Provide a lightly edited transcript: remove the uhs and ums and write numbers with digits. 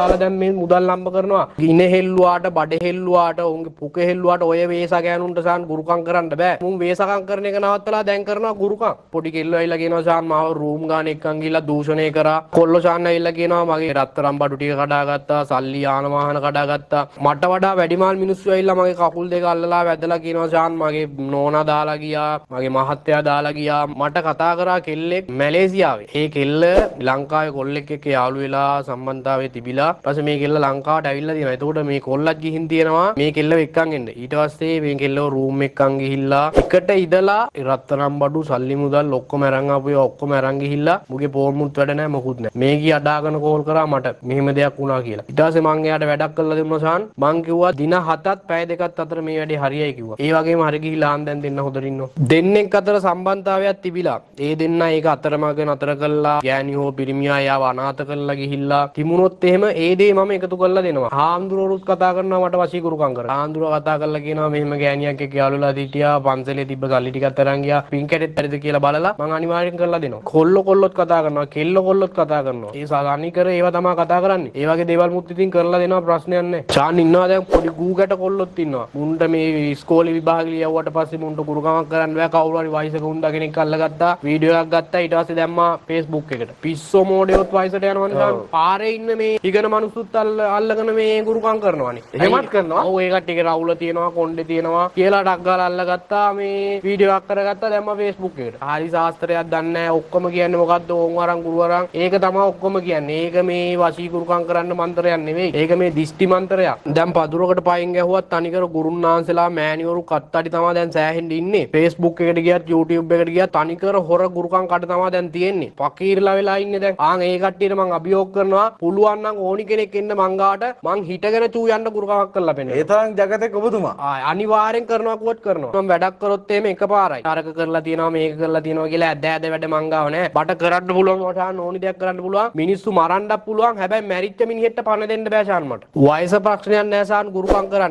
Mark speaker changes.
Speaker 1: දාලා දැන් මේ මුදල් හම්බ කරනවා. ගින හෙල්ලුවාට, බඩ හෙල්ලුවාට, උන්ගේ පුක හෙල්ලුවාට ඔය වේස ගෑනුන්ට සාන් ගුරුකම් කරන්න බෑ. මුන් වේසකම් කරන එක නවත්තලා දැන් කරනවා ගුරුකම්. පොඩි කෙල්ලෝ ඇවිල්ලා කියනවා සාන් මාව රූම් ගාන එක්කන් ගිහිල්ලා දූෂණය කරා. කොල්ලෝ සාන් ඇවිල්ලා කියනවා මගේ රත්තරන් බඩු ටික කඩාගත්තා, සල්ලි යාන වාහන කඩාගත්තා. මට වඩා වැඩිමාල් මිනිස්සු ඇවිල්ලා මගේ කකුල් දෙක අල්ලලා වැදලා කියනවා සාන් මගේ නෝනා දාලා ගියා, මගේ මහත්තයා දාලා ගියා. මට කතා කරා කෙල්ලෙක් මැලේසියාවේ. ඒ කෙල්ල ලංකාවේ කොල්ලෙක් එක්ක යාළු වෙලා සම්බන්ධතාවයේ තිබිලා ඊපස්සේ මේ කෙල්ල ලංකාවට ඇවිල්ලා තියෙනවා. එතකොට මේ කොල්ලත් ගිහින් තියෙනවා මේ කෙල්ලව එක්කන් එන්න. ඊට පස්සේ මේ කෙල්ලව රූම් එක්කන් ගිහිල්ලා එකට ඉඳලා රත්තරන් බඩු සල්ලි මුදල් ඔක්කොම අරන් ආපු ඒවා ඔක්කොම අරන් ගිහිල්ලා මුගේ ෆෝන් මුත් වැඩ නැහැ මොකුත් නැහැ. මේ ගිය අඩාගෙන කෝල් කරා මට මෙහෙම දෙයක් වුණා කියලා. ඊට පස්සේ මං එයාට වැඩක් කරලා දුන්නා සාන්. මං කිව්වා දින 7ත් පැය 2ත් අතර මේ වැඩේ හරියයි කිව්වා. ඒ වගේම හරි ගිහිල්ලා ආන් දැන් දෙන්න හොඳට ඉන්නවා. දෙන්නෙක් අතර සම්බන්ධතාවයක් තිබිලා ඒ දෙන්න ඒක අතරමඟ නතර කළා. ගෑණි හෝ පිරිමියා එයාව අනාථ කරලා ගිහිල්ලා තිබුණොත් එහෙම ඒ දේ මම එකතු කරලා දෙනවා. හාමුදුරුවෝරුත් කතා කරනවා මට වශීකුරුකම් කරලා. හාමුදුරුවෝ කතා කරලා කියනවා මෙහෙම ගෑණියක් එක්ක යාළුලා හිටියා, පන්සලේ තිබ්බ සල්ලි ටිකක් අරන් ගියා, පින් කැටෙත් හරිද කියලා බලලා මං අනිවාර්යෙන් කරලා දෙනවා. කොල්ලෝ කොල්ලොත් කතා කරනවා, කෙල්ලෝ කොල්ලොත් කතා කරනවා. ඒ සාධාරණීකර ඒවා තමයි කතා කරන්නේ. ඒ වගේ දේවල් මුත් ඉතින් කරලා දෙනවා, ප්‍රශ්නයක් නැහැ. චාන් ඉන්නවා දැන් පොඩි ගූ ගැට කොල්ලොත් ඉන්නවා. මුන්ට මේ ඉස්කෝලේ විභාග ලියවුවට පස්සේ මුන්ට ගුරුකමක් කරන්න බෑ. කවුරු හරි වයසක උන්දා කෙනෙක් අල්ලගත්තා, වීඩියෝ එකක් ගත්තා, ඊට පස්සේ දැම්මා Facebook එකට. පිස්සෝ මෝඩයොත් වයසට යනවනේ සාන්. පාරේ ඉන්න මේ ඉගෙන මිනිස්සුත් අල්ලගෙන මේ ගුරුකම් කරනවානේ.
Speaker 2: එහෙමත් කරනවා?
Speaker 1: ඔව්, ඒ කට්ටියගේ රවුල තියෙනවා, කොණ්ඩේ තියෙනවා කියලා ටක් ගාලා අල්ලගත්තා, මේ වීඩියෝ එකක් කරගත්තා, දැම්මා Facebook එකට. හරි ශාස්ත්‍රයක් දන්නේ නැහැ. ඔක්කොම කියන්නේ මොකද්ද? ඕන් අරන් ගුරු අරන්. ඒක තමයි ඔක්කොම කියන්නේ. ඒක මේ වශී ගුරුකම් කරන්න මන්ත්‍රයක් නෙවෙයි. ඒක මේ දිෂ්ටි මන්ත්‍රයක්. දැන් පදුරකට පයින් ගැහුවත් තනිකර ගුරුන්නාන්සලා මෑණිවරු කත්තඩි තමයි දැන් සෑහෙන්න ඉන්නේ. Facebook එකට ගියත් YouTube එකට ගියත් තනිකර හොර ගුරුකම් කට තමයි දැන් තියෙන්නේ. පකීරලා වෙලා ඉන්නේ දැන්. ආන් ඒ කට්ටියට මං අභියෝග කරනවා, පුළුවන් නම් ඕනි කෙනෙක් එන්න මං ගාට, මං හිටගෙන චූ යන්න ගුරුකමක් කරලා පෙන්නනවා.
Speaker 2: ඒ තරම් ජගතෙක් ඔබතුමා.
Speaker 1: ආ අනිවාර්යෙන් කරනවා කිව්වොත් කරනවා. මං වැඩක් කරොත් එහෙම එකපාරයි. අරක කරලා තියෙනවා මේක කරලා තියෙනවා කියලා ඇද ඇද වැඩ මං ගාව නෑ. බට කරන්න පුළුවන් මට ඕනි දෙයක් කරන්න පුළුවන්. මිනිස්සු මරන්නත් පුළුවන්. හැබැයි මැරිච්ච මිනිහෙක්ට පණ දෙන්න බෑ ශාන් මට. වයස ප්‍රශ්නයක් නෑ ශාන් ගුරුකම් කරන්න.